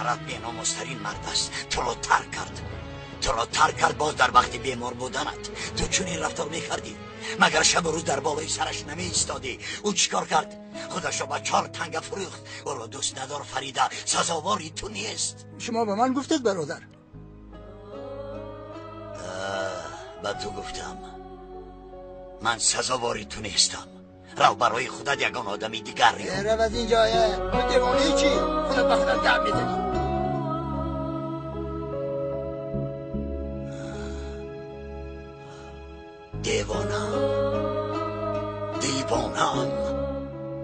Шараф беномустарин мард аст. Туро тарк кард. Туро тарк кард боз дар вақти бемор буданат. Ту чунин рафтор мекардӣ? Магар шабу рӯз дар болои сараш намеистодӣ? Ӯ чӣ кор кард? Худашро ба 4 танга фурӯхт. Ӯро дӯст надор, Фарида. Сазовори ту нест. Шумо ба ман гуфтед, бародар. Ба ту гуфтам. Ман сазовори ту нестам. Рав барои худат ягон одами дигар ёб. Рав аз инҷо. Ту девонаи чӣ? Худат ба худат гап мезанӣ. Девонаам, девонаам.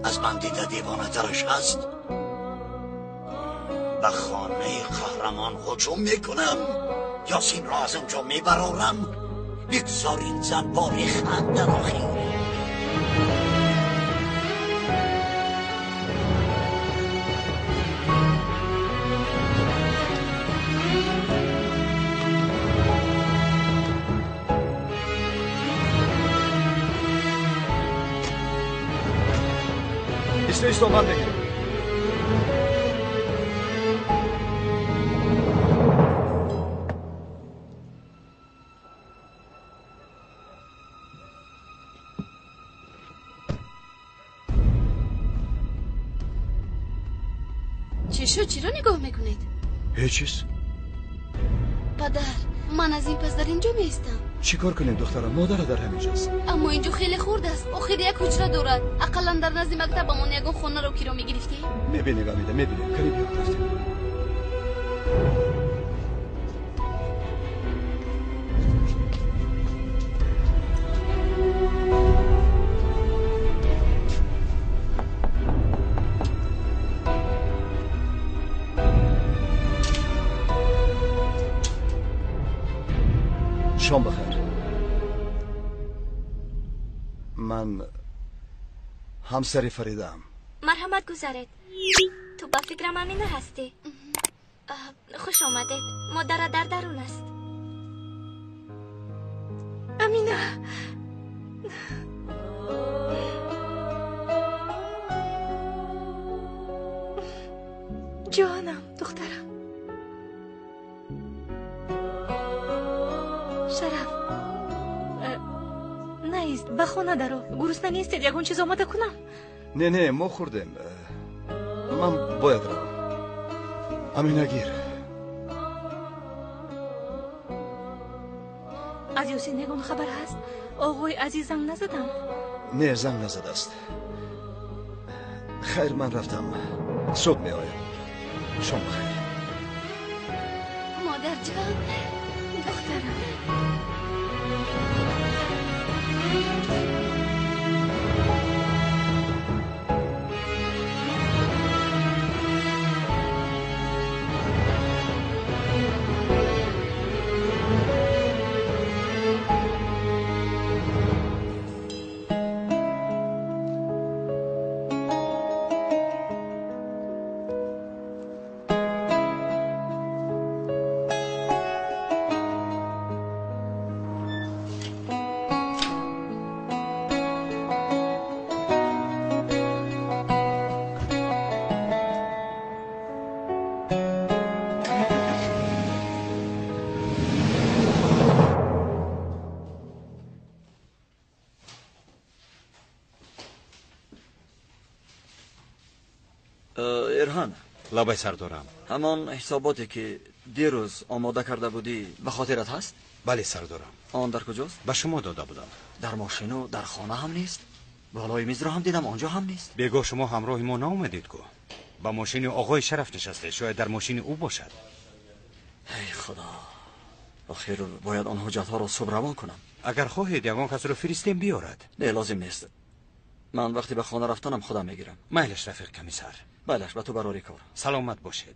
Аз ман дида девонатараш ҳаст. Ба хонаи қаҳрамон ҳуҷум мекунам. Ёсинро аз он ҷо мебарорам. Бигзор ин зан бори хандар охир. Исто, ман мегирам. Чӣ шуд? Чиро нигоҳ мекунед? Ҳеҷ чиз. Падар, ман аз ин пас дар инҷо меистам. Чӣ кор кунем, духтарам? Модарат дар ҳамин ҷост. Аммо инҷо хеле хурд аст. Охир як ҳуҷра дорад. Ақаллан дар назди мактабамон ягон хонаро киро мегирифтем. Мебинем, Амида, мебинем. Кани биё, рафтем. Шом бахайр. Ман ҳамсари Фаридаам. Марҳамат, гузаред. Ту ба фикрам Амина ҳастӣ. Хуш омадед. Модара дар дарун аст. Амина. Ҷонам, духтарам. Шараф, наист, ба хона даро. Гурусна нестед, ягон чиз омода кунам? Не, не, мо хӯрдем. Ман бояд равам. Амина, гир. Аз Ёсин ягон хабар ҳаст? Оғои азиз занг назаданд? Не, занг назадааст. Хайр, ман рафтам. Субҳ меоям. Шом бахайр. Модарҷон, духтарам. Эрҳан. Лабай, сардорам. Ҳамон ҳисоботе ки дирӯз омода карда будӣ ба хотират ҳаст? Бале, сардорам. Он дар куҷост? Ба шумо дода будам. Дар мошину дар хона ҳам нест. Болои мизро ҳам дидам, онҷо ҳам нест. Бегоҳ шумо ҳамроҳи мо наомадед ку. Ба мошини оғои Шараф нишастед, шояд дар мошини ӯ бошад. Эй худо, охир бояд он ҳуҷҷатҳоро субҳ равон кунам. Агар хоҳед ягон касро фиристем биёрад. Не, лозим нест. Ман вақте ба хона рафтанам худам мегирам. Майлаш, рафиқ комиссар. Балаш, ба ту барори кор. Саломат бошед.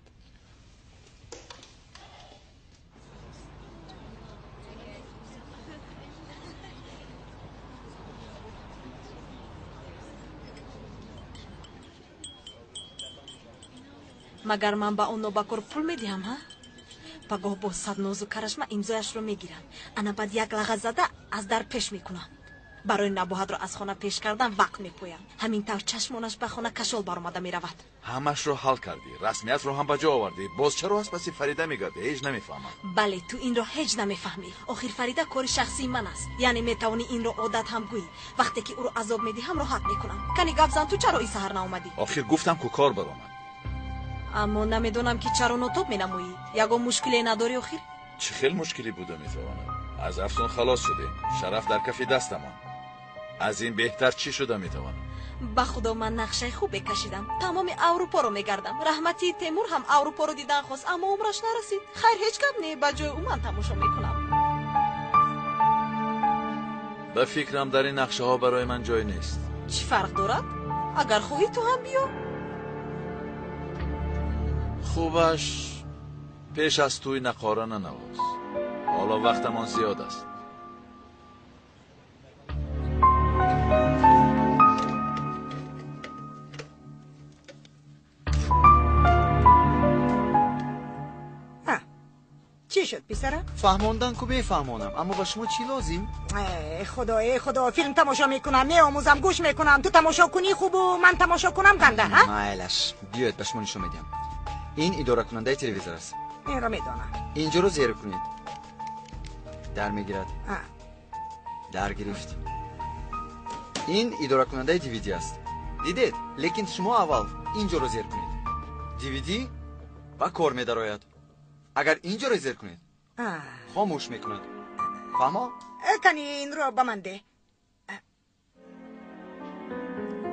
Магар ман ба он нобакор пул медиҳам, ҳа? Пагоҳ бо сад нозу карашма имзояшро мегирам. Ана баъд як лағаз зада аз дар пеш мекунам. Барои Набоҳатро аз хона пеш кардан вақт мепоям. Ҳамин тавр чашмонаш ба хона кашол баромада меравад. Ҳамашро ҳал кардӣ, расмиятро ҳам ба ҷо овардӣ. Боз чаро аз паси Фарида мегардӣ? Ҳеҷ намефаҳмам. Бале, ту инро ҳеҷ намефаҳмӣ. Охир Фарида кори шахсии ман аст. Яъне метавонӣ инро одат ҳам гӯӣ. Вақте ки ӯро азоб медиҳам, роҳат мекунам. Кани гап зан, ту чаро ин саҳар наомадӣ? Охир гуфтам ку кор баромад. Аммо намедонам ки чаро нотоб менамоӣ. Ягон мушкиле надорӣ охир? Чӣ хел мушкиле буда метавонад? Аз афсун халос шудем. Шараф дар кафи дастамон. Аз ин беҳтар чӣ шуда метавонад? Ба худо ман нақшаи хубе кашидам. Тамоми Аврупоро мегардам. Раҳматии Темур ҳам Аврупоро дидан хост, аммо умраш нарасид. Хайр, ҳеҷ гап не, ба ҷои ӯ ман тамошо мекунам. Ба фикрам дар ин нақшаҳо барои ман ҷой нест. Чӣ фарқ дорад? Агар хоҳӣ ту ҳам биё. Хубаш пеш аз тӯй нақора нанавоз. Ҳоло вақтамон зиёд аст. Чӣ шуд, писарам? Фаҳмондан ку мефаҳмонам, аммо ба шумо чӣ лозим? Э, худо, э худо, филм тамошо мекунам, меомӯзам, гӯш мекунам. Ту тамошо кунӣ хубу ман тамошо кунам ганда, ҳа? Майлаш, биёед ба шумо нишон медиҳам. Ин идоракунандаи телевизор аст. Инро медонам. Инҷоро зер кунед. Дар мегирад. Дар гирифт. Ин идоракунандаи DVD аст. Дидед? Лекин шумо аввал инҷоро зер кунед. DVD ба кор медарояд. Агар инҷоро зер кунед, хомӯш мекунад. Фаҳмо? Кани инро ба ман деҳ.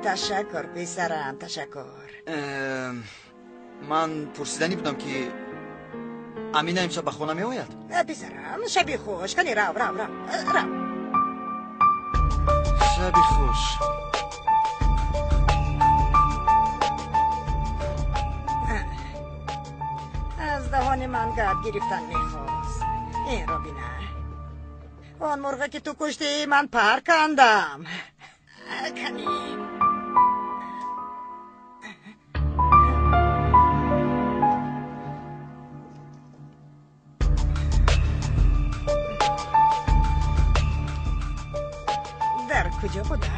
Ташаккур, писарам, ташаккур. Ман пурсиданӣ будам ки Амина имшаб ба хона меояд? Писарам, шаби хуш. Кани рав, рав, рав, рав. Шаби хуш. Аз даҳони ман гап гирифтан мехост. Инро бина. Он мурғе ки ту куштӣ, ман пар кандам. Кани. Дар куҷо буда?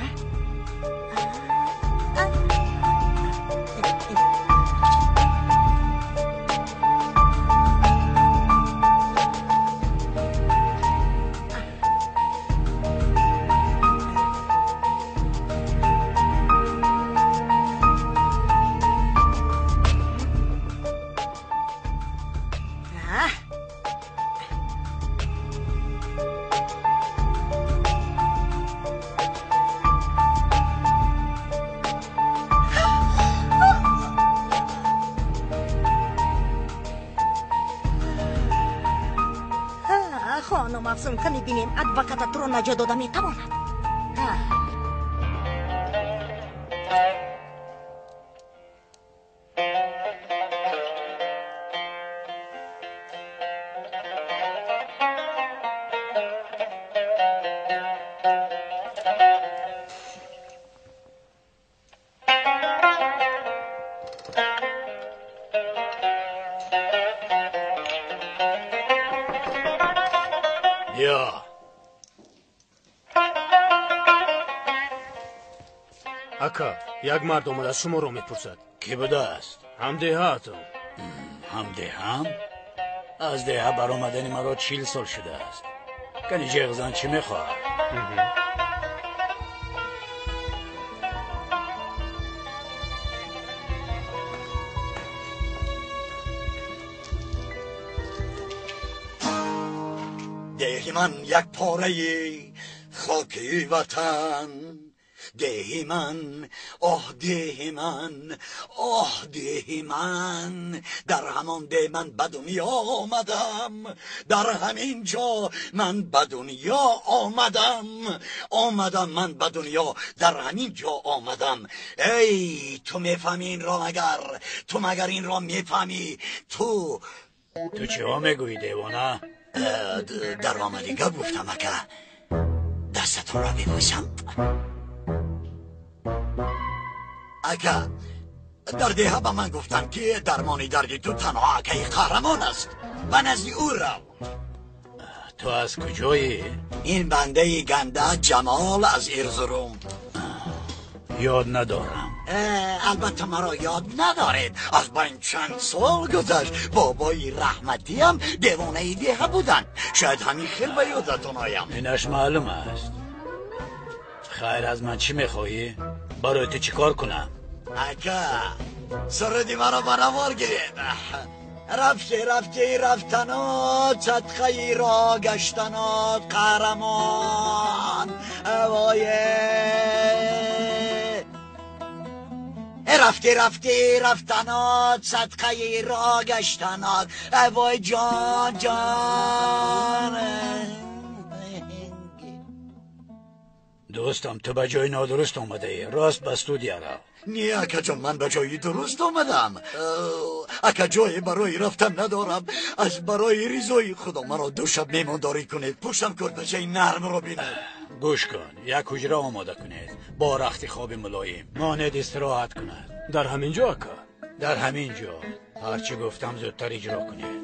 Хонум Афсун, кани бинем адвокататро наҷот дода метавонад. Ака, як мард омада шуморо мепурсад. Кӣ будааст? Ҳамдеҳаатон. Ҳамдеҳам? Аз деҳа баромадани маро 40 сол шудааст. Кани ҷеғзан чӣ мехоҳад? Деҳи ман як пораи хоки ватан. Деҳи ман, оҳ деҳи ман, оҳ деҳи ман. Дар ҳамон деҳ ман ба дунё омадам. Дар ҳамин ҷо ман ба дунё омадам. Омадам ман ба дунё, дар ҳамин ҷо омадам. Эй, ту мефаҳмӣ инро магар? Ту магар инро мефаҳмӣ? Ту чиҳо мегӯӣ, девона? Дар омадӣ гап гуфтам, ака. Дастатонро бибӯсам. Ака, дар деҳа ба ман гуфтанд ки дармони дарди ту танҳо акаи қаҳрамон аст. Ба назди ӯ рав. Ту аз куҷоӣ? Ин бандаи ганда Ҷамол аз Эрзурум. Ёд надорам. Албатта маро ёд надоред. Аз байн чанд сол гузашт. Бобои раҳматиам девонаи деҳа буданд. Шояд ҳамин хел ба ёдатон оям. Инаш маълум аст. Хайр, аз ман чӣ мехоҳӣ? Барои ту чӣ кор кунам? Ака, суруди маро ба навор гиред. Рафте рафте рафтанот, садқаи ро гаштанот, қаҳрамон вое. Рафте рафте рафтанот, садқаи ро гаштанот, вой ҷон ҷон. Дӯстам, ту ба ҷои нодуруст омадаӣ. Рост ба студия рав. Не, акаҷон, ман ба ҷои дуруст омадам. Ака, ҷое барои рафтан надорам. Аз барои ризои худо маро ду шаб меҳмондорӣ кунед. Пуштам кӯрпачаи нармро бинед. Гӯш кун, як ҳуҷра омода кунед бо рахти хоби мулоим. Монед истироҳат кунад. Дар ҳамин ҷо, ака? Дар ҳамин ҷо. Ҳарчи гуфтам зудтар иҷро кунед.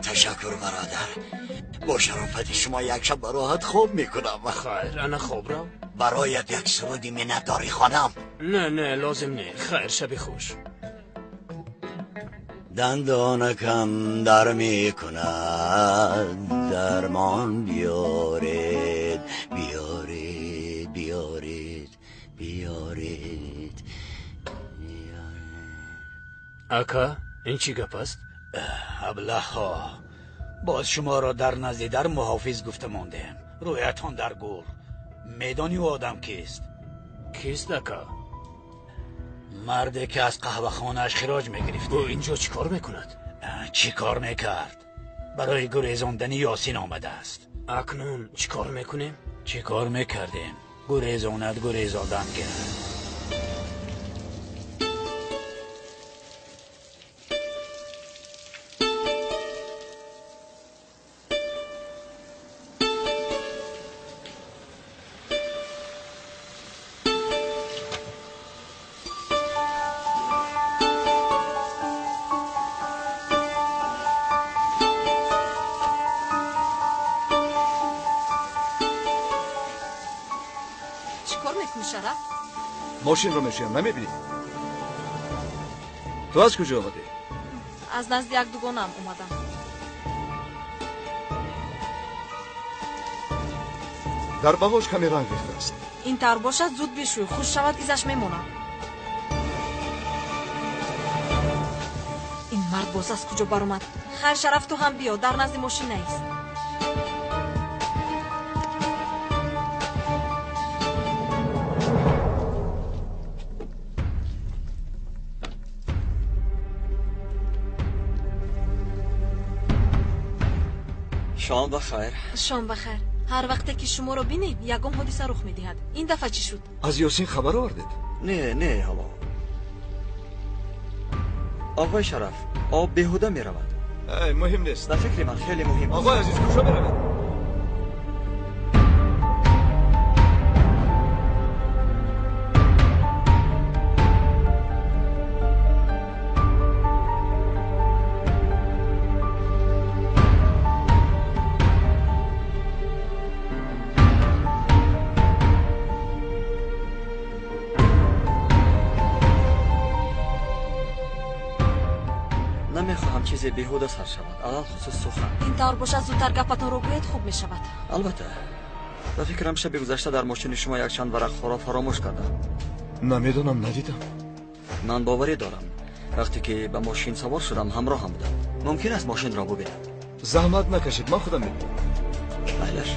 Ташаккур, бародар. Бо шарофати шумо як шаб ба роҳат хоб мекунам. Хайр, ана хоб рав. Бароят як суруди миннатдорӣ хонам. Не, не, лозим не. Хайр, шаби хуш. Дандонакам дар мекунад, дармон биёред, биёред, биёред, биёред. Ака, ин чӣ гап аст? Аблаҳҳо, боз шуморо дар назди дар муҳофиз гуфта мондем. Рӯятон дар гур. Медонӣ ӯ одам кист? Кист, ака? Марде ки аз қаҳвахонааш хироҷ мегирифт. Ӯ инҷо чӣ кор мекунад? Чӣ кор мекард? Барои гурезондани Ёсин омадааст. Акнун чӣ кор мекунем? Чӣ кор мекардем? Гурезонад, гурезондан гирд. Мошинро мешӯям, намебинӣ? Ту аз куҷо омадӣ? Аз назди як дугонаам омадам. Дар бағош каме ранг рехтааст. Ин тавр бошад, зуд бишӯй, хуш шавад, изаш мемонад. Ин мард боз аз куҷо баромад? Хайр, Шараф, ту ҳам биё, дар назди мошин наист. Шом бахайр. Шом бахайр. Ҳар вақте ки шуморо бинем, ягон ҳодиса рух медиҳад. Ин дафъа чӣ шуд? Аз Ёсин хабар овардед? Не, не, ҳоло. Оғои Шараф, об беҳуда меравад. Эй, муҳим нест. Ба фикри ман хеле муҳим аст. Оғои азиз, куҷо меравед? Чизе беҳуда сар шавад, алалхусус сухан. Ин тавр бошад, зудтар гапатонро гӯед, хуб мешавад. Албатта. Ба фикрам шаби гузашта дар мошини шумо якчанд варақҳоро фаромӯш кардам. Намедонам, надидам. Ман боварӣ дорам. Вақте ки ба мошин савор шудам, ҳамроҳам будам. Мумкин аст мошинро бубинам? Заҳмат накашед, ман худам мебинам. Майлаш.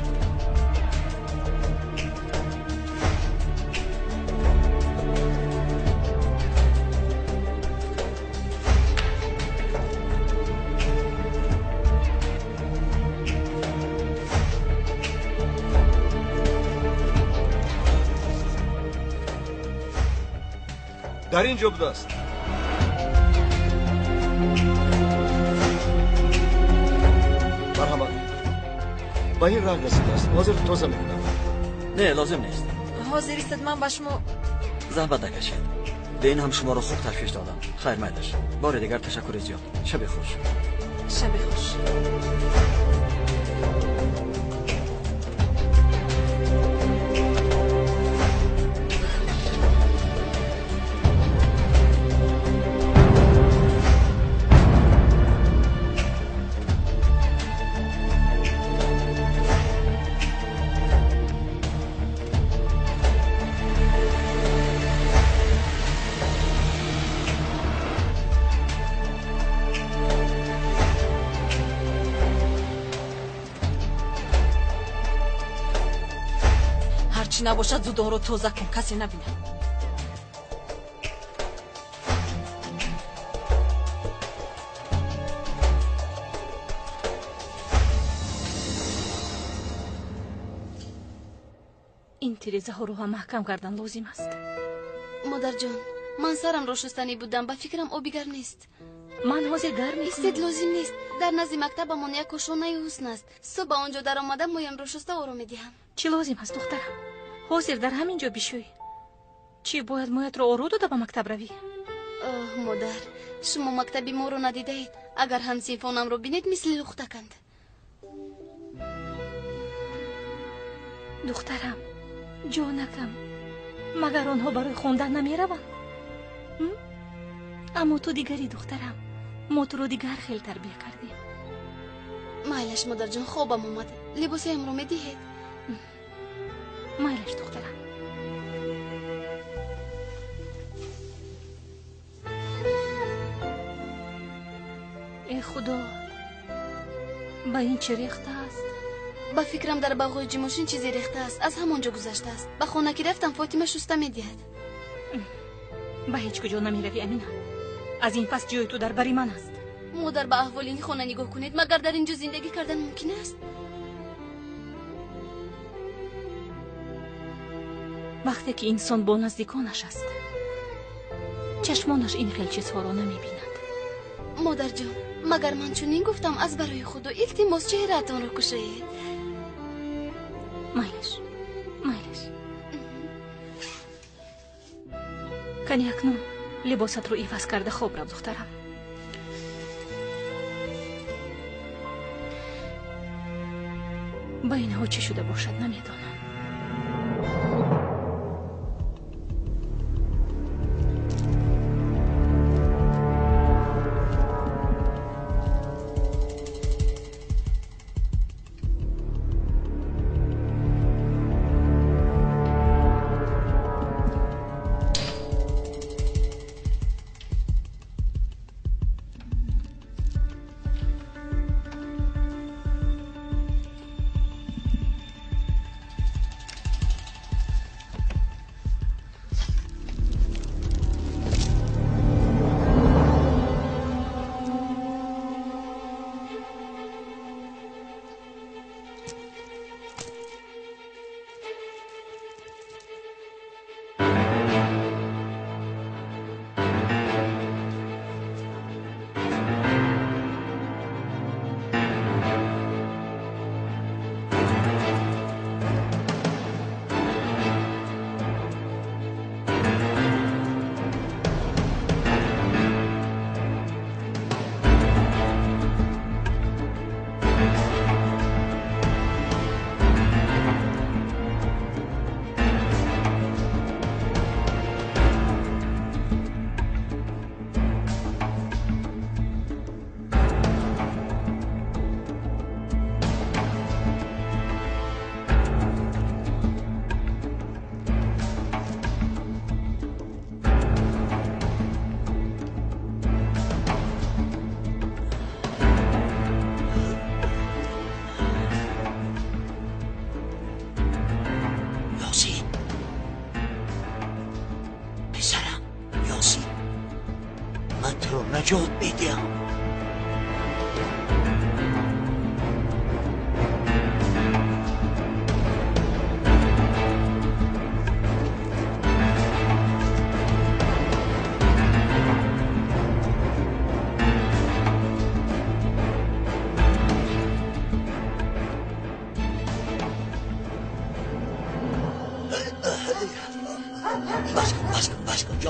Дар ин ҷо будааст. Марҳамат, ба ин ранг расидааст. Ҳозир тоза мекунам. Не, лозим нест. Ҳозир истед, ман ба шумо заҳмат накашед. Дин ҳам шуморо хуб ташвиш додам. Хайр, майлаш. Бори дигар ташаккури зиёд. Шаби хуш. Шаби хуш. Набошад, зуд онро тоза кун, касе набинад. Ин тирезаҳоро ҳам маҳкам кардан лозим аст. Модарҷон, ман сарамро шустанӣ будам, ба фикрам оби гарм нест. Ман ҳозир гарм мекунам. Истед, лозим нест. Дар назди мактабамон як кошонаи ҳусн аст. Субҳ ба он ҷо даромада мӯямро шуста оро медиҳам. Чӣ лозим аст, духтарам? Ҳозир дар ҳамин ҷо бишӯй. Чӣ бояд мӯятро оро дода ба мактаб равӣ? Оҳ, модар, шумо мактаби моро надидаед. Агар ҳамсинфонамро бинед, мисли лухтаканд. Духтарам, ҷонакам, магар онҳо барои хондан намераванд? Аммо ту дигари, духтарам. Мо туро дигар хел тарбия кардем. Майлаш, модарҷон, хобам омад. Либосаямро медиҳед? Майлаш, духтарам. Э худо, ба ин чӣ рехта аст? Ба фикрам дар бағои ҷимошин чизе рехта аст. Аз ҳамон ҷо гузаштааст. Ба хона ки рафтам, Фотима шуста медиҳад. Ба ҳеҷ куҷо намеравӣ, Амина. Аз ин пас ҷои ту дар бари ман аст. Модар, ба аҳволи ин хона нигоҳ кунед. Магар дар ин ҷо зиндагӣ кардан мумкин аст? Вақте ки инсон бо наздиконаш аст, чашмонаш ин хел чизҳоро намебинад. Модарҷон, магар ман чунин гуфтам? Аз барои худо илтимос, чеҳраатонро кушоед. Майлаш, майлаш. Кани акнун либосатро иваз карда хоб рав, духтарам. Ба инҳо чӣ шуда бошад, намедонам.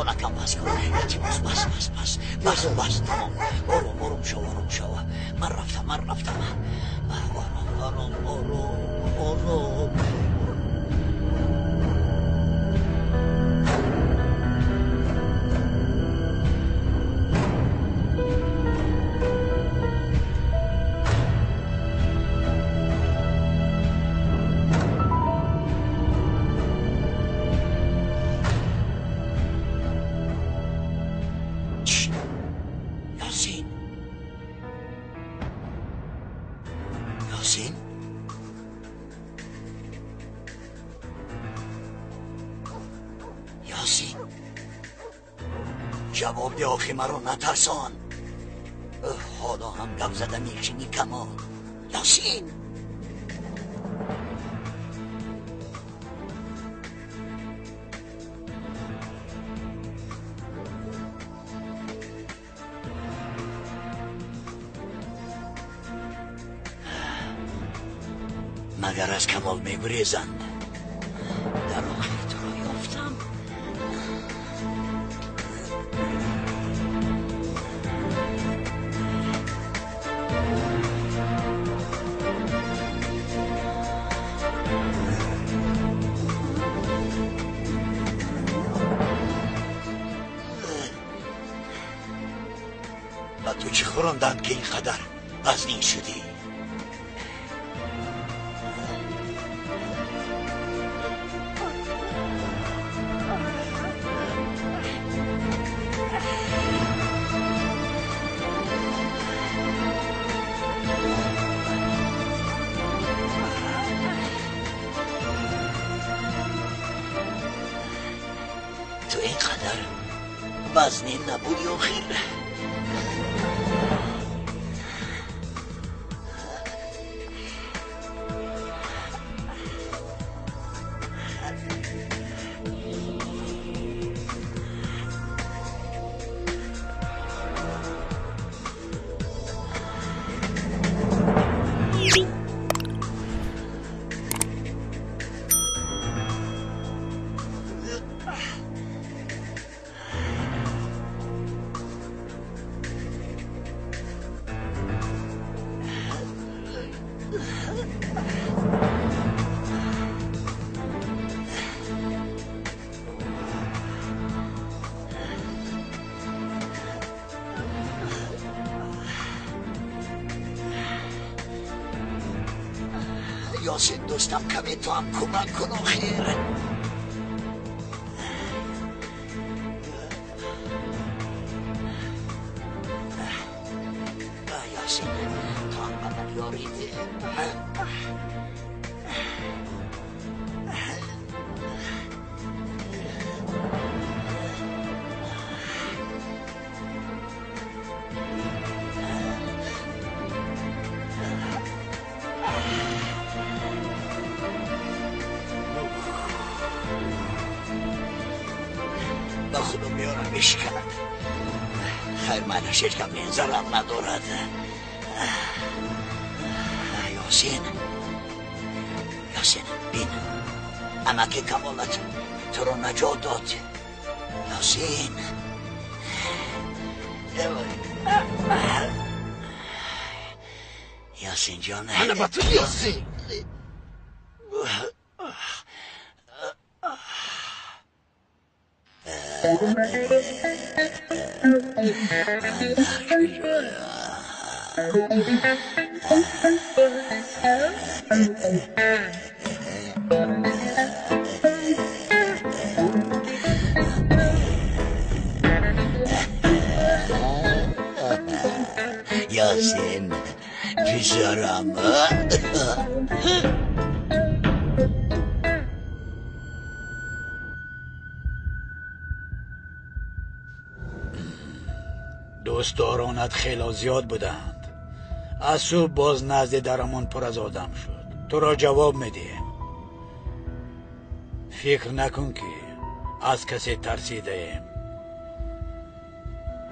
Ҷонакам, бас кун, илтимос, бас, бас, бас, бас, бас, тамом. Ором, ором шав, ором шав. Ман рафтам, ман рафтам. Ором, ором, ором, ором. Ёсин? Ёсин? Ҷавоб деҳ, охи маро натарсон. Ҳоло ҳам гап зада мешинӣ, Камол. Ёсин! Магар аз Камол мегурезанд? Дар охир туро ёфтам. Ба ту чӣ хӯронданд, ки ин қадар вазнин шудӣ? Ту ин қадар вазнин набудӣ охир. Ёсин дӯстам, каме ту ҳам кӯмак кун охир. Ёсин, ту ҳам ба ман ёрӣ деҳ. Ба худо меёрам мешиканад. Хайр, майлаш, ҳеҷ гап не, зарар надорад. Ёсин, Ёсин, бин, амаки Камолат туро наҷот дод. Ёсин, Ёсин ҷон. Ана ба ту, Ёсин. Ёсин, писарам. Дӯстдоронат хело зиёд буданд. Аз субҳ боз назди дарамон пур аз одам шуд. Туро ҷавоб медиҳем. Фикр накун, ки аз касе тарсидаем.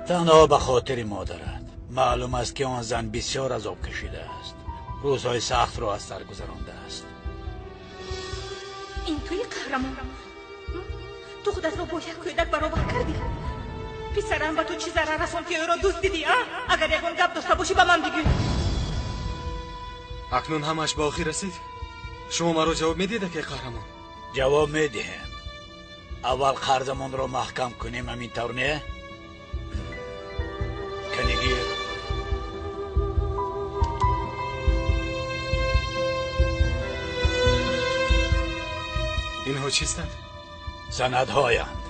Танҳо ба хотири модарат. Маълум аст, ки он зан бисёр азоб кашидааст, рӯзҳои сахтро аз сар гузарондааст. Ин туи қаҳрамон. Ту Ту худатро бо як кӯдак баробар кардӣ. Писарам ба ту чӣ зарар расонд, ки ӯро дӯст дидӣ, а? Агар ягон гап дошта бошӣ, ба ман бигӯ. Акнун ҳамааш ба охир расид. Шумо маро ҷавоб медиҳед, акай қаҳрамон? Ҷавоб медиҳем. Аввал қарзамонро маҳкам кунем, ҳамин тавр не? Канигир. Инҳо чистанд? Санадҳоянд.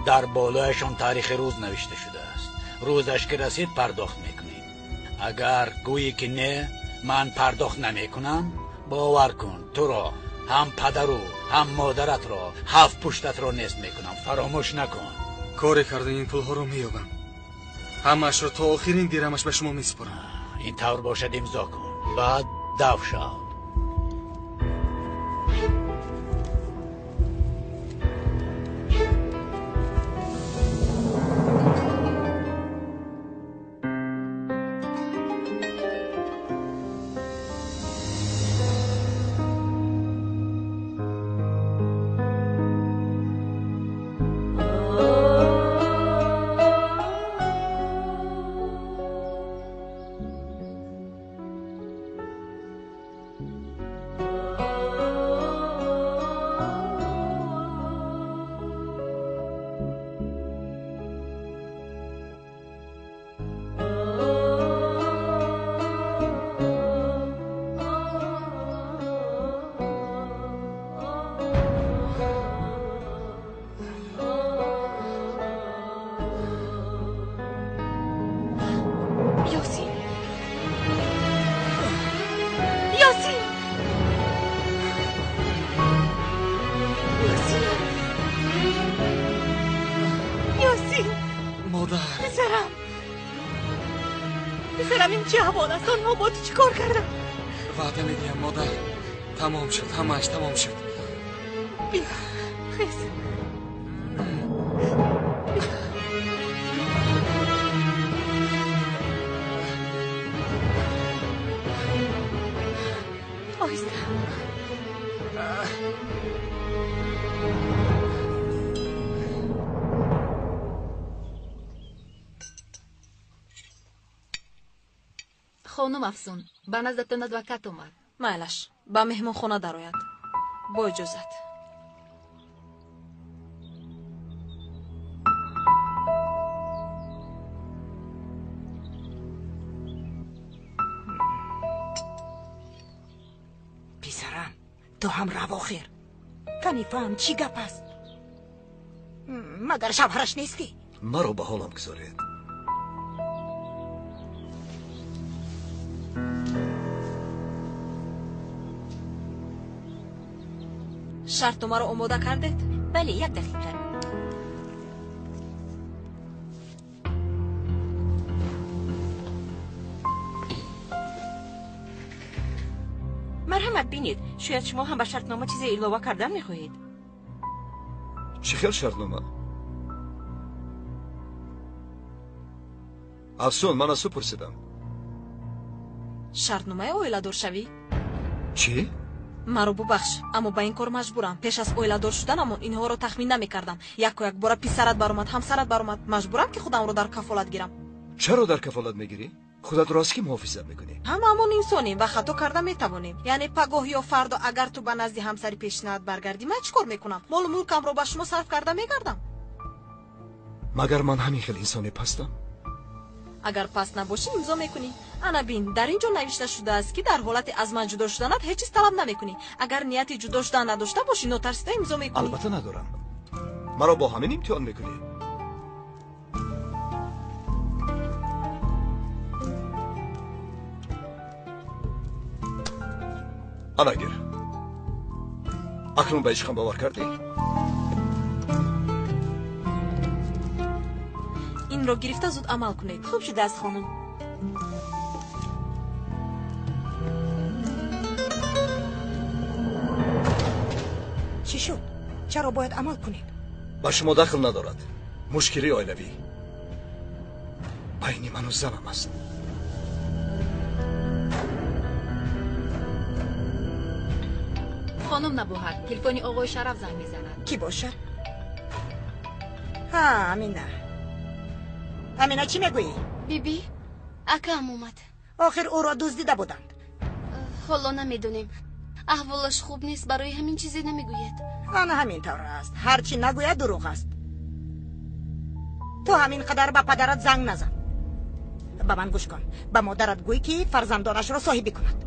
Дар болояшон таърихи рӯз навишта шудааст. Рӯзаш ки расид, пардохт мекунем. Агар гӯӣ ки не, ман пардохт намекунам, бовар кун, туро ҳам падару ҳам модаратро, ҳафт пуштатро нест мекунам. Фаромӯш накун. Коре карда ин пулҳоро меёбам. Ҳамаашро то охирин дирамаш ба шумо месупорам. Ин тавр бошад, имзо кун, баъд дав шав. Писарам, ин чӣ аҳвол аст? Онҳо бо ту чӣ кор карданд? Ваъда медиҳам, модар, тамом шуд, ҳамааш тамом шуд. Бия, хез. Оҳиста. Хонум Афсун, ба наздатон адвокат омад. Майлаш, ба меҳмонхона дарояд. Бо иҷозат. Писарам, ту ҳам рав охир. Кани фаҳм чӣ гап аст. Магар шавҳараш нестӣ? Маро ба ҳолам гузоред. Шартномаро омода кардед? Бале, як дақиқа. Марҳамат, бинед, шояд шумо ҳам ба шартнома чизе илова кардан мехоҳед. Чӣ хел шартнома? Афсун, ман аз ту пурсидам. Шартномаи оиладоршавӣ? Чӣ? Маро бубахш, аммо ба ин кор маҷбурам. Пеш аз оиладор шуданамон инҳоро тахмин намекардам. Яку якбора писарат баромад, ҳамсарат баромад. Маҷбурам, ки худамро дар кафолат гирам. Чаро дар кафолат мегирӣ? Худатро аз кӣ муҳофизат мекунӣ? Ҳамаамон инсонем ва хато карда метавонем. Яъне пагоҳ ё фардо агар ту ба назди ҳамсари пешинаат баргардӣ, ман чӣ кор мекунам? Молу мулкамро ба шумо сарф карда мегардам. Магар ман ҳамин хел инсоне пастам? Агар паст набошӣ, имзо мекунӣ. Ана бин, дар ин ҷо навишта шудааст, ки дар ҳолати аз ман ҷудо шуданат ҳеҷ чиз талаб намекунӣ. Агар нияти ҷудо шудан надошта бошӣ, нотарсида имзо мекунӣ. Албатта надорам. Маро бо ҳамин имтиҳон мекунӣ? Ана гир. Акнун ба ишқам бовар кардӣ? Инро гирифта зуд амал кунед. Хуб шудааст, хонум. Чӣ шуд? Чаро бояд амал кунед? Ба шумо дахл надорад. Мушкили оилавӣ байни ману занам аст. Хонум Набоҳат, телефони оғои Шараф занг мезанад. Кӣ бошад? Ҳа, Амина. Амина, чӣ мегӯӣ? Биби, акаам омад. Охир ӯро дуздида буданд. Ҳоло намедонем. Аҳволаш хуб нест, барои ҳамин чизе намегӯяд. Ана ҳамин тавр аст. Ҳар чӣ нагӯяд дурӯғ аст. Ту ҳамин қадар ба падарат занг назан. Ба ман гӯш кун. Ба модарат гӯй, ки фарзандонашро соҳибӣ кунад.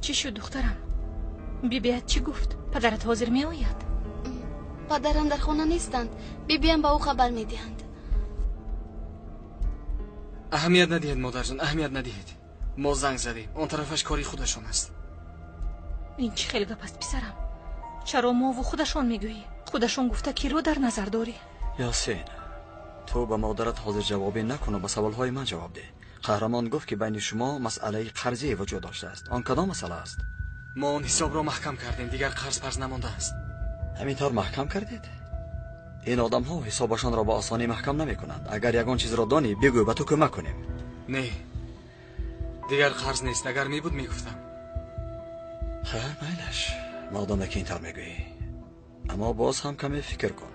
Чӣ шуд, духтарам? Бибият чӣ гуфт? Падарат ҳозир меояд? Падарам дар хона нестанд. Бибиям ба ӯ хабар медиҳанд. Аҳамият надиҳед, модарҷон, аҳамият надиҳед. Мо занг задем, он тарафаш кори худашон аст. Ин чӣ хел гап аст, писарам? Чаро мову худашон мегӯӣ? Худашон гуфта киро дар назар дорӣ? Ясин, ту ба модарат ҳозирҷавобӣ накуну ба саволҳои ман ҷавоб деҳ. Қаҳрамон гуфт, ки байни шумо масъалаи қарзие вуҷуд доштааст. Он кадом масъала аст? Мо он ҳисобро маҳкам кардем, дигар қарз парз намондааст. Ҳамин тавр маҳкам кардед? Ин одамҳо ҳисобашонро ба осонӣ маҳкам намекунанд. Агар ягон чизро донӣ, бигӯ, ба ту кӯмак кунем. Не, дигар қарз нест. Агар мебуд, мегуфтам. Хайр, майлаш, модоме ки ин тавр мегӯӣ. Аммо боз ҳам каме фикр кун.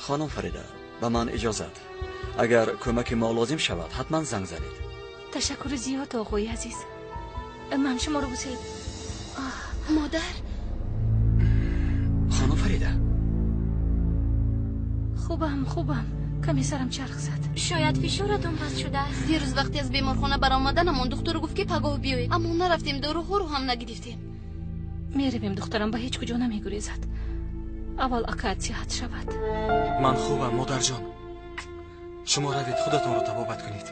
Хонум Фарида, ба ман иҷозат. Агар кӯмаки мо лозим шавад, ҳатман занг занед. Ташаккури зиёд, оғои азиз. Ман шуморо бусел. Модар. Хонум Фарида. Хубам, хубам. Каме сарам чарх зад. Шояд фишоратон паст шудааст. Дирӯз вақте аз беморхона баромаданамон духтур гуфт, ки пагоҳ биёед, аммо нарафтем, доруҳоро ҳам нагирифтем. Меравем, духтарам, ба ҳеҷ куҷо намегурезад. Аввал акаат сиҳат шавад. Ман хубам, модарҷон. Шумо равед, худатонро табобат кунед.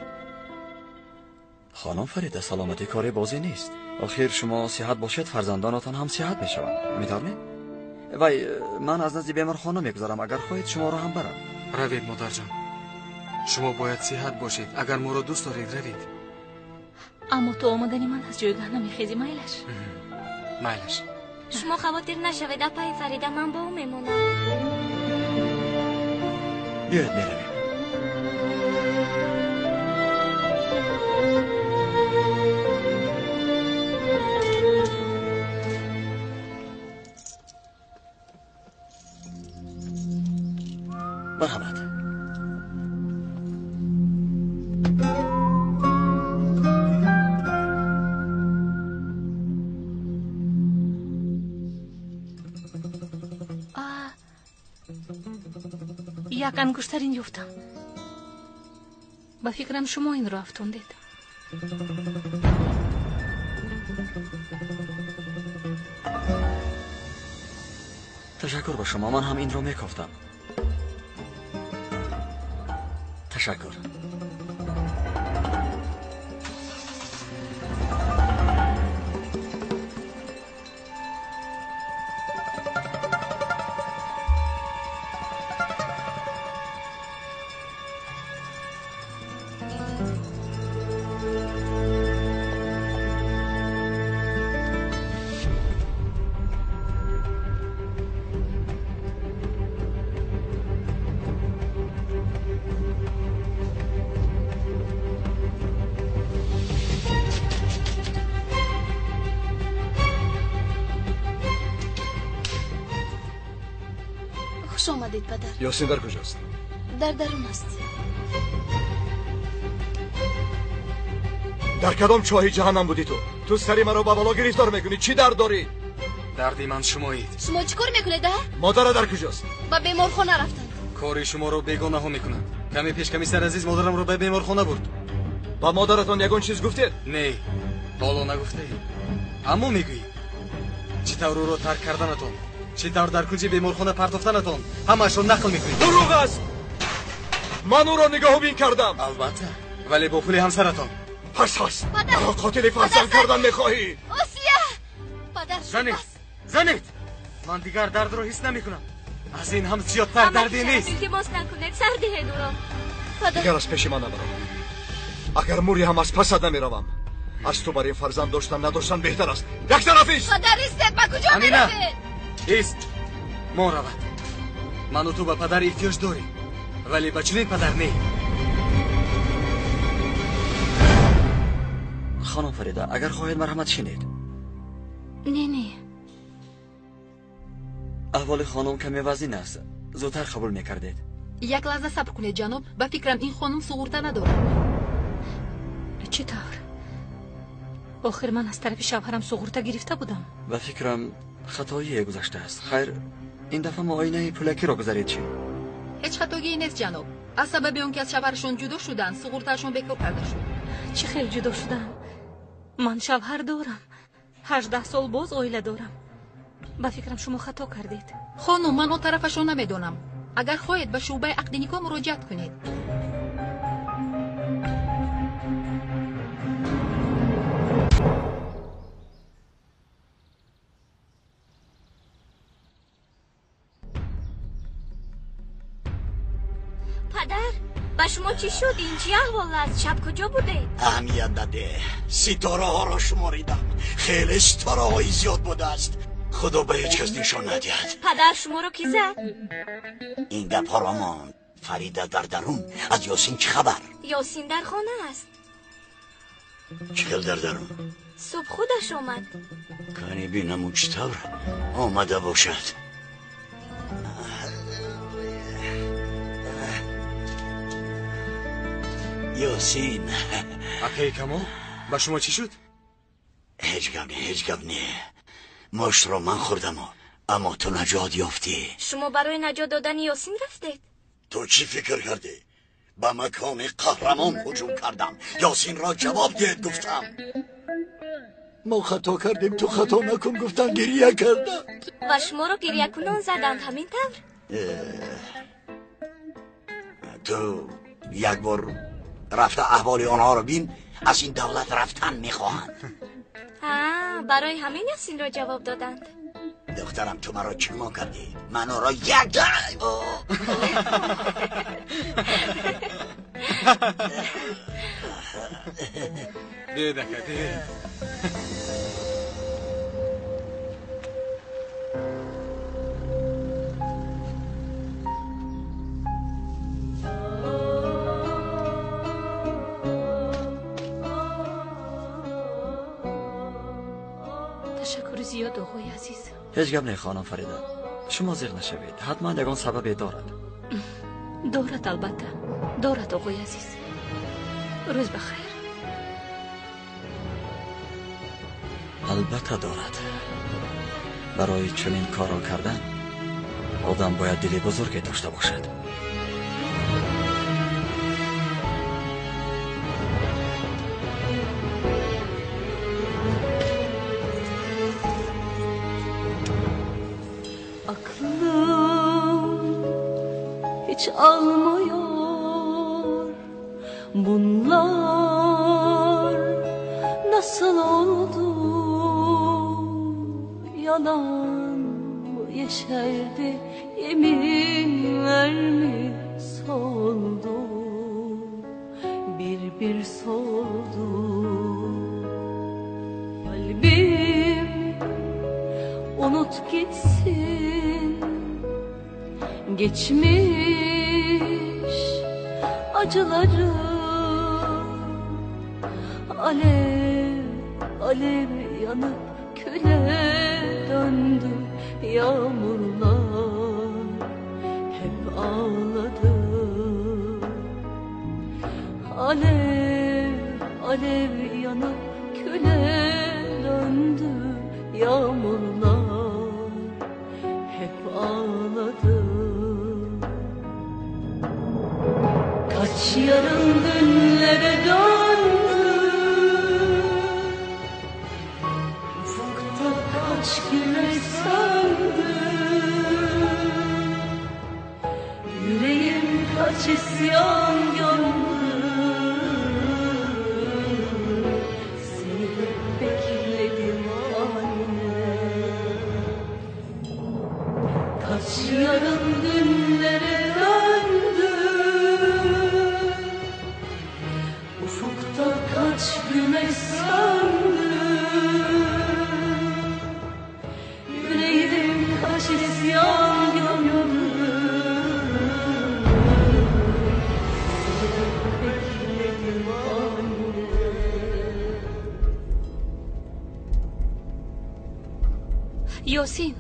Хонум Фарида, саломатӣ кори бозӣ нест. Охир шумо сиҳат бошед, фарзандонатон ҳам сиҳат мешаванд. Ҳаминтавр не? Вай, ман аз назди беморхона мегузарам. Агар хоҳед, шуморо ҳам барам. Равед, модарҷон. Шумо бояд сиҳат бошед. Агар моро дӯст доред, равед. Аммо то омадани ман аз ҷойгоҳ намехезӣ, майлаш? Майлаш. Шумо хавотир нашавед, апаи Фарида, ман бо ӯ мемонам. Биёед, меравем. Марҳамат. Як ангуштарин ёфтам. Ба фикрам, шумо инро афтондед. Ташаккур ба шумо, ман ҳам инро мекофтам. Ташаккур. Хуш омадед, падар. Ёсин дар куҷост? Дар дарун аст. Дар кадом чоҳи ҷаҳаннам будӣ ту? Ту сари маро ба бало гирифтор мекунӣ. Чӣ дард дорӣ? Дарди ман шумоед. Шумо чӣ кор мекунед, а? Модара дар куҷост? Ба беморхона рафтанд. Кори шуморо бегонаҳо мекунанд. Каме пеш комиссар азиз модарамро ба беморхона бурд. Ба модаратон ягон чиз гуфтед? Не, ҳоло нагуфтаем. Аммо мегӯем, чӣ тавр ӯро тарк карданатон, чӣ тавр дар кунҷи беморхона партофтанатон, ҳамаашро нақл мекунед. Дурӯғ аст! Ман ӯро нигаҳубин кардам. Албатта, вале бо пули ҳамсаратон. Пас аст, маро қотили фарзанд кардан мехоҳӣ? Осия! Падар, занед, занед! Ман дигар дардро ҳис намекунам. Аз ин ҳам зиёдтар дарде нест. Илтимос накунед, сар диҳед ӯро. Дигар аз пеши ман набарам. Агар мурӣ ҳам аз пасат намеравам. Аз ту бар ин фарзанд доштан надоштан беҳтар аст. Як тараф ист! Падар, истед, ба куҷо меравед? Ист, мо равад. Ману ту ба падар эҳтиёҷ дорем, вале ба чунин падар не. Хонум Фарида, агар хоҳед, марҳамат, шинед. Не, не. Аҳволи хонум каме вазин аст. Зудтар қабул мекардед. Як лаҳза сабр кунед, ҷаноб. Ба фикрам, ин хонум суғурта надорад. Чӣ тавр? Охир ман аз тарафи шавҳарам суғурта гирифта будам. Ба фикрам, хатоие гузаштааст. Хайр, ин дафъа муоинаи пулакиро гузаред чӣ? Ҳеҷ хатогие нест, ҷаноб. Аз сабаби он ки аз шавҳарашон ҷудо шуданд, суғуртаашон бекор карда шуд. Чӣ хел ҷудо шудам? Ман шавҳар дорам. 18 сол боз оила дорам. Ба фикрам, шумо хато кардед. Хонум, ман он тарафашон намедонам. Агар хоҳед, ба шӯъбаи ақди никоҳ муроҷиат кунед. Падар, ба шумо чӣ шуд? Ин чӣ аҳвол аст? Шаб куҷо будед? Аҳамият наде. Ситораҳоро шуморидам. Хеле ситораҳои зиёд будааст. Худо ба ҳеҷ кас нишон надиҳад. Падар, шуморо кӣ зад? Ин гапҳоро мон. Фарида дар дарун. Аз Ёсин чӣ хабар? Ёсин дар хона аст. Чӣ хел дар дарун? Субҳ худаш омад. Кани бинам, ӯ чӣ тавр омада бошад. Ёсин. Акаи Камол, ба шумо чӣ шуд? Ҳеҷ гап не, ҳеҷ гап не. Муштро ман хӯрдаму, аммо ту наҷот ёфтӣ. Шумо барои наҷот додани Ёсин рафтед? Ту чӣ фикр кардӣ? Ба макони қаҳрамон ҳуҷум кардам. Ёсинро ҷавоб диҳед гуфтам. Мо хато кардем, ту хато накун гуфтам, гирия кардам. Ва шуморо гирьякунон заданд, ҳамин тавр? Ту як бор рафта аҳволи онҳоро бин, аз ин давлат рафтан мехоҳанд. Барои ҳамин Ёсинро ҷавоб доданд. Духтарам, ту маро чӣ гумон кардӣ? Ман ӯро як Биёед, ака, биёед. Ташаккури зиёд, оғои азиз. Ҳеҷ гап не, хонум Фарида. Шумо зиқ нашавед. Ҳатман ягон сабабе дорад. Дорад, албатта. Дорад, оғои азиз. Рӯз ба хайр. Албатта дорад. Барои чунин корро кардан одам бояд дили бузурге дошта бошад. Aklım hiç almıyor bunlar nasıl oldu? Yalan mı yeşerdi, yeminler mi soldu? Bir bir soldu. Kalbim unut gitsin geçmiş acıları. Alev alev yanıp küle döndü yağmurlar, hep ağladı. Alev alev yanıp küle döndü yağmurlar, hep ağladı. Kaç yarın dünlere döndü, ufukta kaç güneş söndü. Yüreğim kaç isyan gömdü, seni hep bekledim anne. Kaç yarın dünlere döndü, ufukta kaç güneş söndü. Yüreğim kaç isyan gömdü, seni hep Ёсин,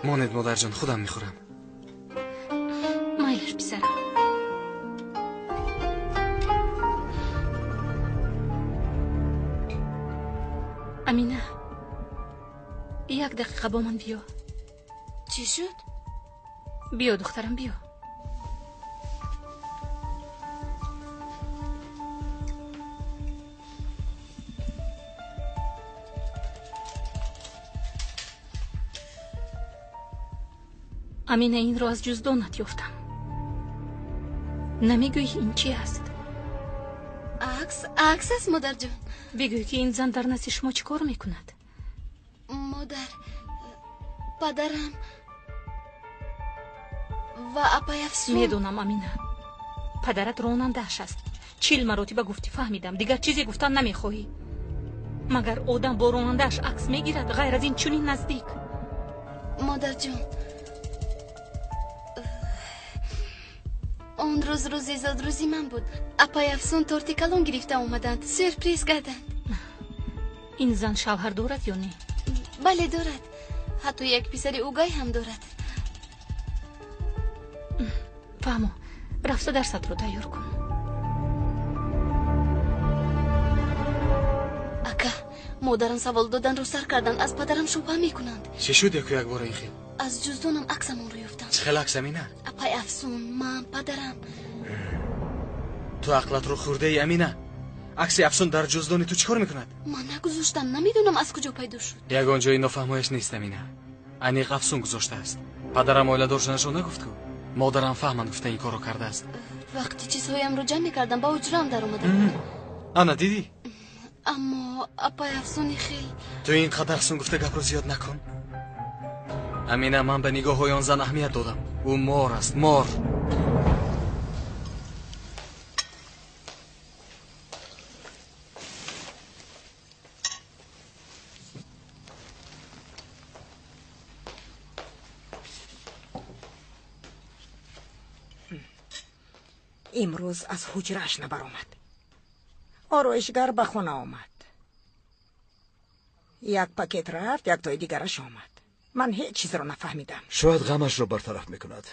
монед модарҷон, худам мехӯрам. Майлаш, писарам. Амина, як дақиқа бо ман биё. Чӣ шуд? Биё, духтарам, биё. Амина, инро аз ҷуздонат ёфтам. Намегӯӣ, ин чи аст? Акс, акс аст, модарҷон. Бигӯй, ки ин зан дар назди шумо чӣ кор мекунад? Модар, падарам ва апай Афсун. Медонам, Амина, падарат ронандааш аст. 40 маротиба гуфтӣ, фаҳмидам. Дигар чизе гуфтан намехоҳӣ. Магар одам бо ронандааш акс мегирад, ғайр аз ин чунин наздик? Модарҷон, он рӯз рӯзи зодрӯзи ман буд. Апай Афсун торти калон гирифта омаданд, сюрприз карданд. Ин зан шавҳар дорад ё не? Бале, дорад. Ҳатто як писари угай ҳам дорад. Фаҳмо, рафта дарсатро тайёр кун. Ака, модарам савол доданро сар карданд, аз падарам шубҳа мекунанд. Чӣ шуд яку якбора ин хел? Аз ҷуздонам аксамонро ёфтам. Чӣ хел акс, Амина? Апай Афсун, ман, падарам. Ту ақлатро хӯрдаи, Амина. Акси Афсун дар ҷуздони ту чӣ кор мекунад? Ман нагузоштам, намедонам аз куҷо пайдо шуд. Ягон ҷои нофаҳмояш нест, Амина. Аниқ Афсун гузоштааст. Падарам оиладор шуданашро нагуфт ку? Модарам фаҳманд гуфта ин корро кардааст. Вақти чизҳоямро ҷамъ мекардам, ба ҳуҷраам даромада буд. Ана, дидӣ? Аммо апай Афсуни хел. Ту ин қадар сун гуфта гапро зиёд накун. Амина, ман ба нигоҳҳои он зан аҳамият додам. Ӯ мор аст, мор. Имрӯз аз ҳуҷрааш набаромад. Ороишгар ба хона омад. Як пакет рафт, як тои дигараш омад. Ман ҳеҷ чизро нафаҳмидам. Шояд ғамашро бартараф мекунад.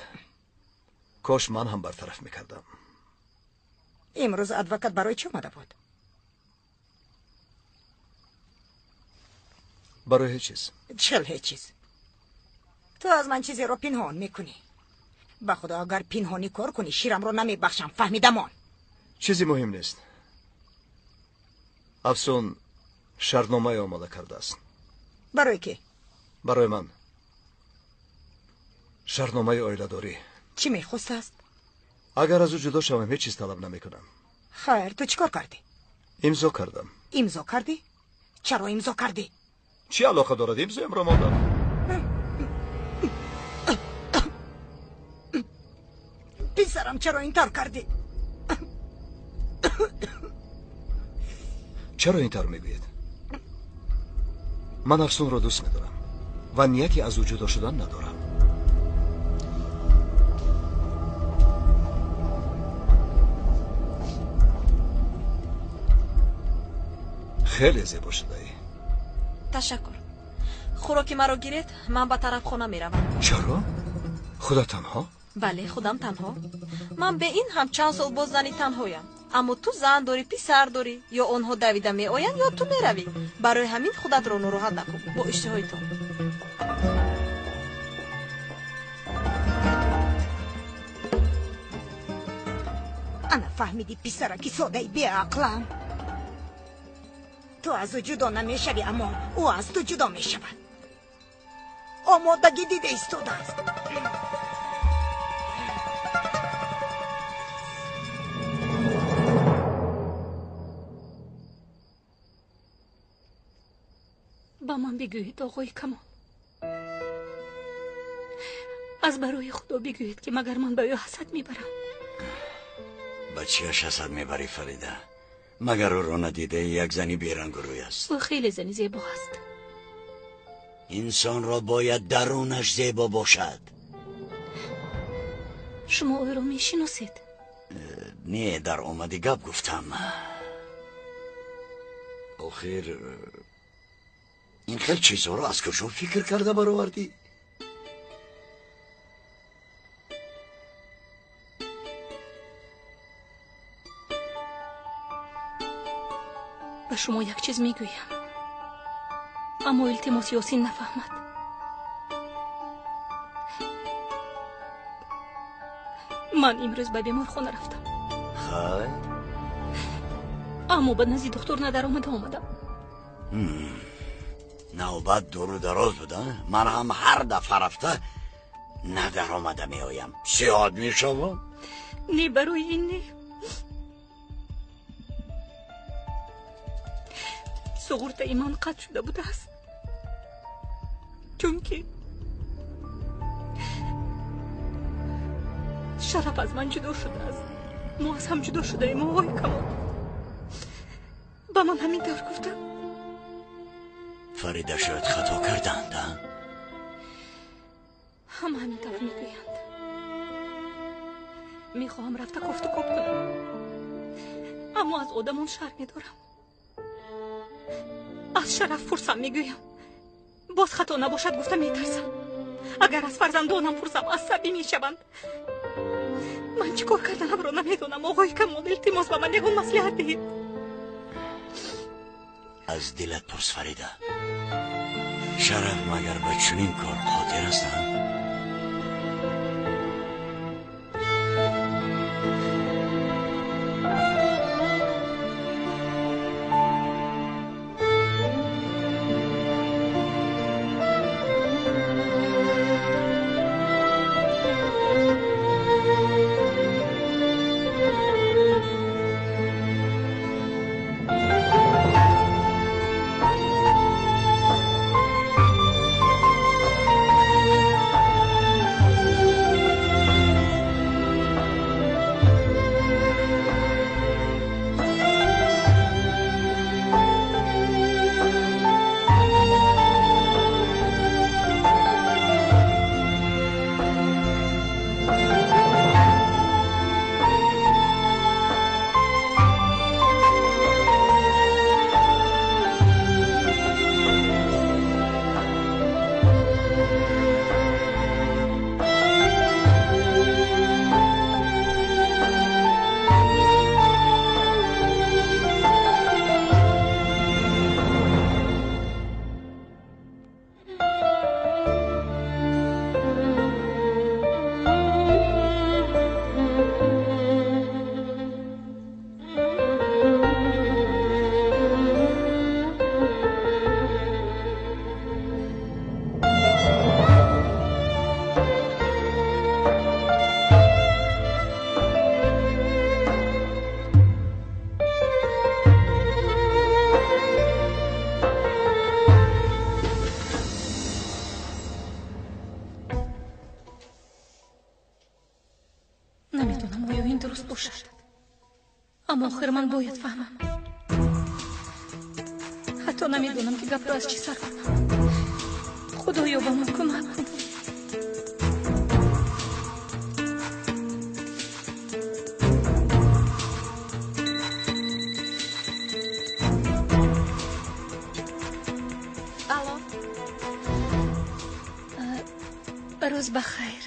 Кош ман ҳам бартараф мекардам. Имрӯз адвокат барои чӣ омада буд? Барои ҳеҷ чиз. Чил ҳеҷ чиз? Ту аз ман чизеро пинҳон мекунӣ. Ба худо, агар пинҳонӣ кор кунӣ, ширамро намебахшам, фаҳмидамон? Чизи муҳим нест. Афсун шартномае омода кардааст. Барои кӣ? Барои ман. Шартномаи оиладорӣ. Чӣ мехостааст? Агар аз ӯ ҷудо шавам, ҳеҷ чиз талаб намекунам. Хайр, ту чӣ кор кардӣ? Имзо кардам. Имзо кардӣ? Чаро имзо кардӣ? Чӣ алоқа дорад? Имзоямро мондам. Писарам, чаро ин тавр кардӣ? Чаро ин тавр мегӯед? Ман Афсунро дӯст медорам ва нияти аз ӯ ҷудо шудан надорам. Хеле зебо шудаӣ. Ташаккур. Хӯроки маро гиред, ман ба тарафхона меравам. Чаро? Худат танҳо? Бале, худам танҳо. Ман бе ин ҳам чанд сол боз зани танҳоям. Аммо ту зан дорӣ, писар дорӣ. Ё онҳо давида меоянд, ё ту меравӣ. Барои ҳамин худатро нороҳат накун бо иштиҳои ту. Ана фаҳмидӣ, писараки содаи беақлам. Ту аз ӯ ҷудо намешавӣ, аммо ӯ аз ту ҷудо мешавад. Омодагӣ дида истодааст. Ба ман бигӯед, оғои Камол, Аз барои Худо бигӯед, ки магар ман ба ӯ ҳасад мебарам? Ба чиаш ҳасад мебарӣ, Фарида? Магар ӯро надидаи як зани берангу рӯй аст? Ӯ хеле зани зебо аст. Инсонро бояд дарунаш зебо бошад. Шумо ӯро мешиносед? Не, дар омади гап гуфтам. Охир ин хел чизҳоро аз куҷо фикр карда баровардӣ? Ба шумо як чиз мегӯям, аммо илтимос Ёсин нафаҳмад. Ман имрӯз ба беморхона рафтам. Хай? Аммо ба назди духтур надаромада омадам. Навбат дуру дароз буда. Ман ҳам ҳар дафъа рафта надаромада меоям. Сиҳат мешавам? Не, барои ин не. Суғуртаи ман қатъ шуда будааст, чунки Шараф аз ман ҷудо шудааст. Мо аз ҳам ҷудо шудаем, оғои Камол. Ба ман ҳамин тавр гуфтанд. Фарида, шояд хато карданд, а? Ҳама ҳамин тавр мегӯянд. Мехоҳам рафта кофту коб кунам, аммо аз одамон шарм медорам. Аз Шараф пурсам, мегӯям. Боз хато набошад гуфта метарсам. Агар аз фарзандонам пурсам, асабӣ мешаванд. Ман чӣ кор карданамро намедонам, оғои Камол. Илтимос, ба ман ягон маслиҳат диҳед. Аз дилат пурс, Фарида. Шараф магар ба чунин кор қодир астанд? Намедонам, оё ин дуруст бошад, аммо охир ман бояд фаҳмам. Ҳатто намедонам, ки гапро аз чӣ сар кунам. Худоё, ба ман кӯмак кун. Алло. Рӯз ба хайр.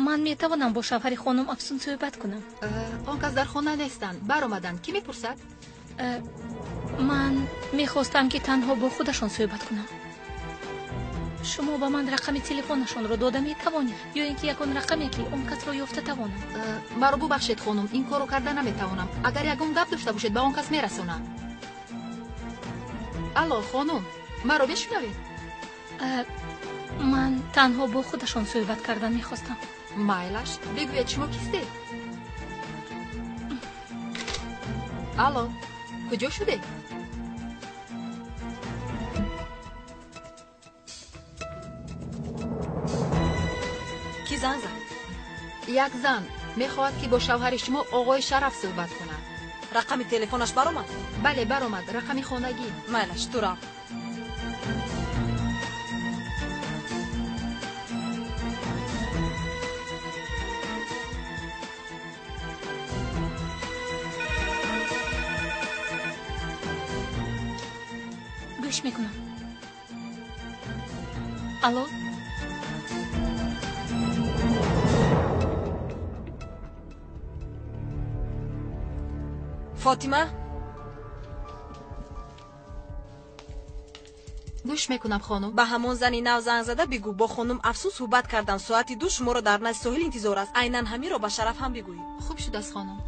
Ман метавонам бо шавҳари хонум Афсун суҳбат кунам? Он кас дар хона нестанд, баромаданд. Кӣ мепурсад? Ман мехостам, ки танҳо бо худашон суҳбат кунам. Шумо ба ман рақами телефонашонро дода метавонед ё ин ки ягон рақаме, ки он касро ёфта тавонам? Маро бубахшед, хонум, ин корро карда наметавонам. Агар ягон гап дошта бошед, ба он кас мерасонам. Алло, хонум, маро мешунавед? Ман танҳо бо худашон суҳбат кардан мехостам. Майлаш, бигӯед, шумо кистед? Алло, куҷо шудед? Як зан мехоҳад, ки бо шавҳари шумо оғои Шараф суҳбат кунад. Рақами телефонаш баромад? Бале, баромад, рақами хонагӣ. Майлаш, ту рав. Гӯш мекунам. Алло? Фотима? Гӯш мекунам, хонум. Ба ҳамон зани нав занг зада бигӯ, бо хонум Афсун суҳбат кардам. Соати 2 шуморо дар назди соҳил интизор аст. Айнан ҳаминро ба Шараф ҳам бигӯӣ. Хуб шудааст, хонум.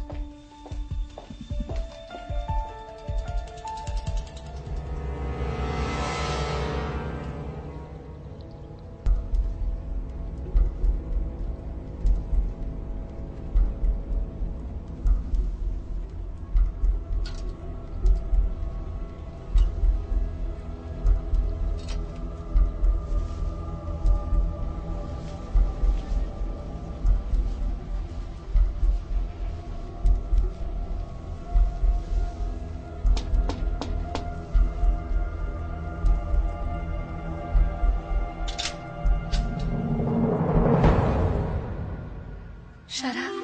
Шараф?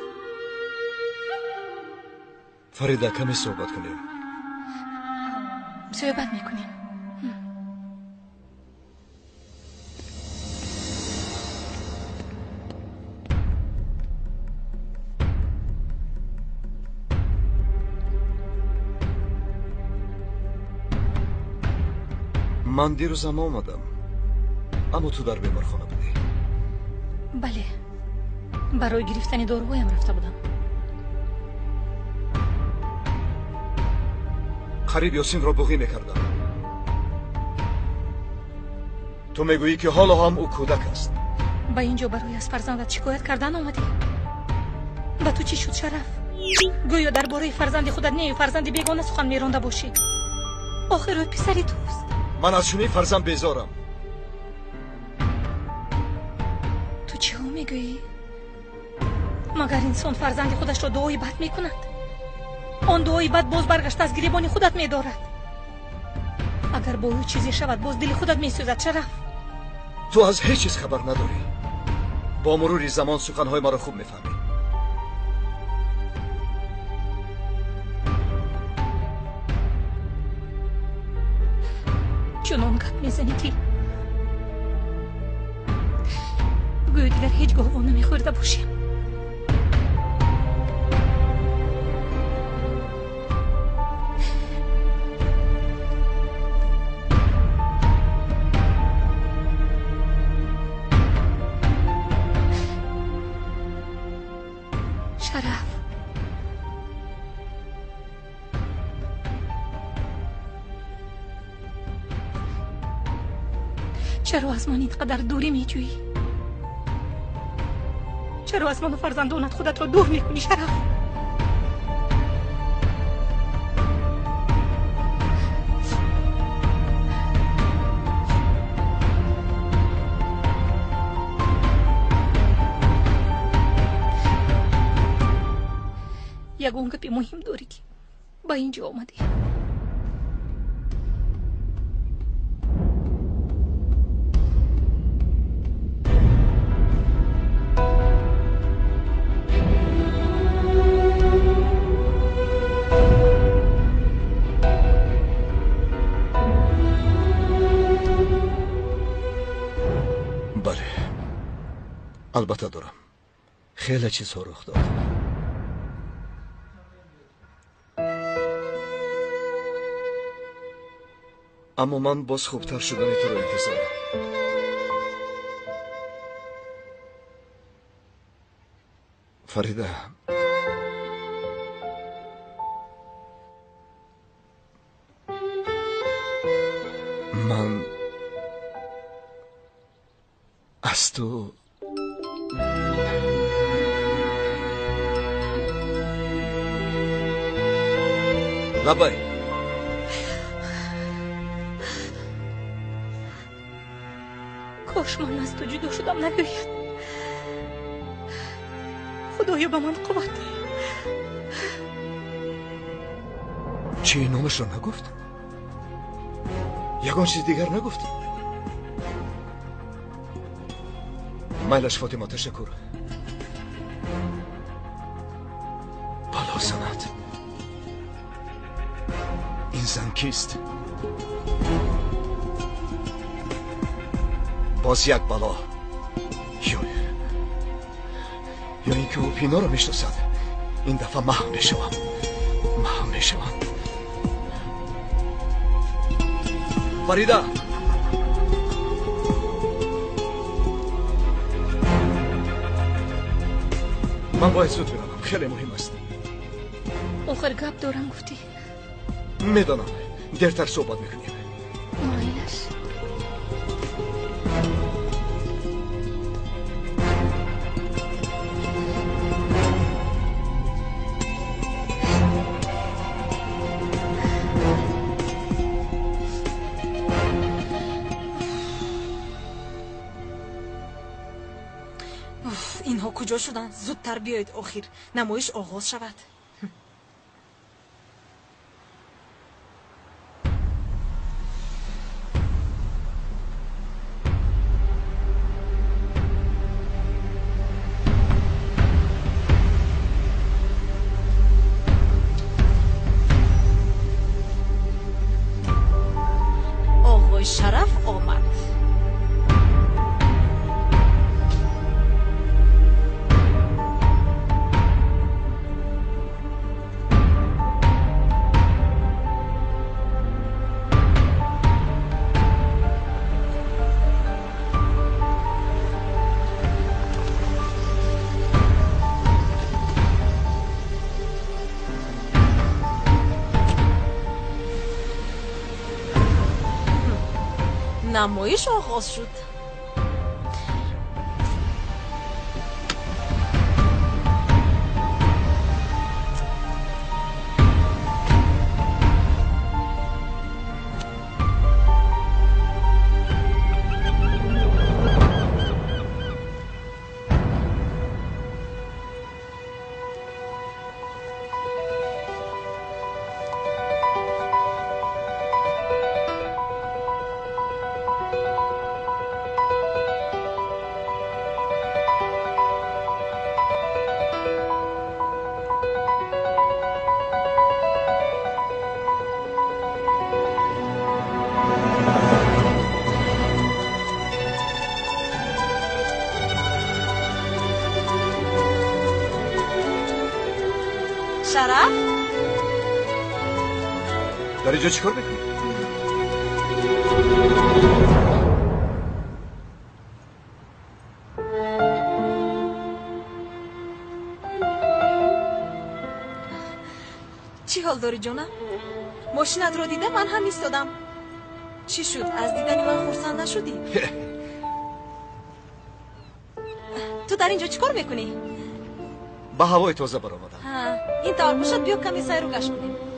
Фарида, каме суҳбат кунем. Суҳбат мекунем. Ман дирӯзам омадам, аммо ту дар беморхона будӣ. Бале, барои гирифтани доруҳоям рафта будам. Қариб Ёсинро буғӣ мекардам. Ту мегӯӣ, ки ҳоло ҳам ӯ кӯдак аст. Ба ин ҷо барои аз фарзандат шикоят кардан омадӣ? Ба ту чӣ шуд, Шараф? Гӯё дар бораи фарзанди худат не, фарзанди бегона сухан меронда бошӣ. Охир ӯ писари туст. Ман аз чунин фарзанд безорам. Ту чиҳо мегӯӣ? Магар инсон фарзанди худашро дуои бад мекунад? Он дуои бад боз баргашта аз гиребони худат медорад. Агар бо ӯ чизе шавад, боз дили худат месӯзад, Шараф. Ту аз ҳеҷ чиз хабар надорӣ. Бо мурури замон суханҳои маро хуб мефаҳмӣ. Чунон гап мезанӣ, ки гӯё дигар ҳеҷ гоҳ во намехӯрда бошем. Шараф, чаро аз ман ин қадар дурӣ меҷӯӣ? Чаро аз ману фарзандонат худатро дур мекунӣ, Шараф? Ягон гапи муҳим дорӣ, ки ба ин ҷо омадӣ? Бале, албатта дорам. Хеле чизҳо рух дод. Аммо ман боз хубтар шудани туро интизорам. Фарида, ман аз ту лабай. Кош ман аз ту ҷудо шудам нагӯяд. Худоё, ба ман қувват деҳ. Чӣ, номашро нагуфт? Ягон чиз дигар нагуфт? Майлаш, Фотима, ташаккур. Бало занад. Ин зан кист? Боз як бало. Ё ин ки ӯ Пиноро мешиносад. Ин дафъа маҳв мешавам. Маҳв мешавам. Фарида! Ман бояд зуд биравам. Хеле муҳим аст. Охир гап дорам гуфтӣ. Медонам. Дертар суҳбат мекунем. Майлаш. Инҳо куҷо шуданд? Зудтар биёед, охир намоиш оғоз шавад. Оғои Шараф омад. Намоиш оғоз шуд. Шараф? Дар инҷо чӣ кор мекунӣ? Чӣ ҳол дорӣ, ҷонам? Мошинатро дида ман ҳам истодам. Чӣ шуд? Аз дидани ман хурсанд нашудӣ? Ту дар инҷо чӣ кор мекунӣ? Ба ҳавои тоза баромадам. Ин тавр бошад, биё каме сайру гашт кунем.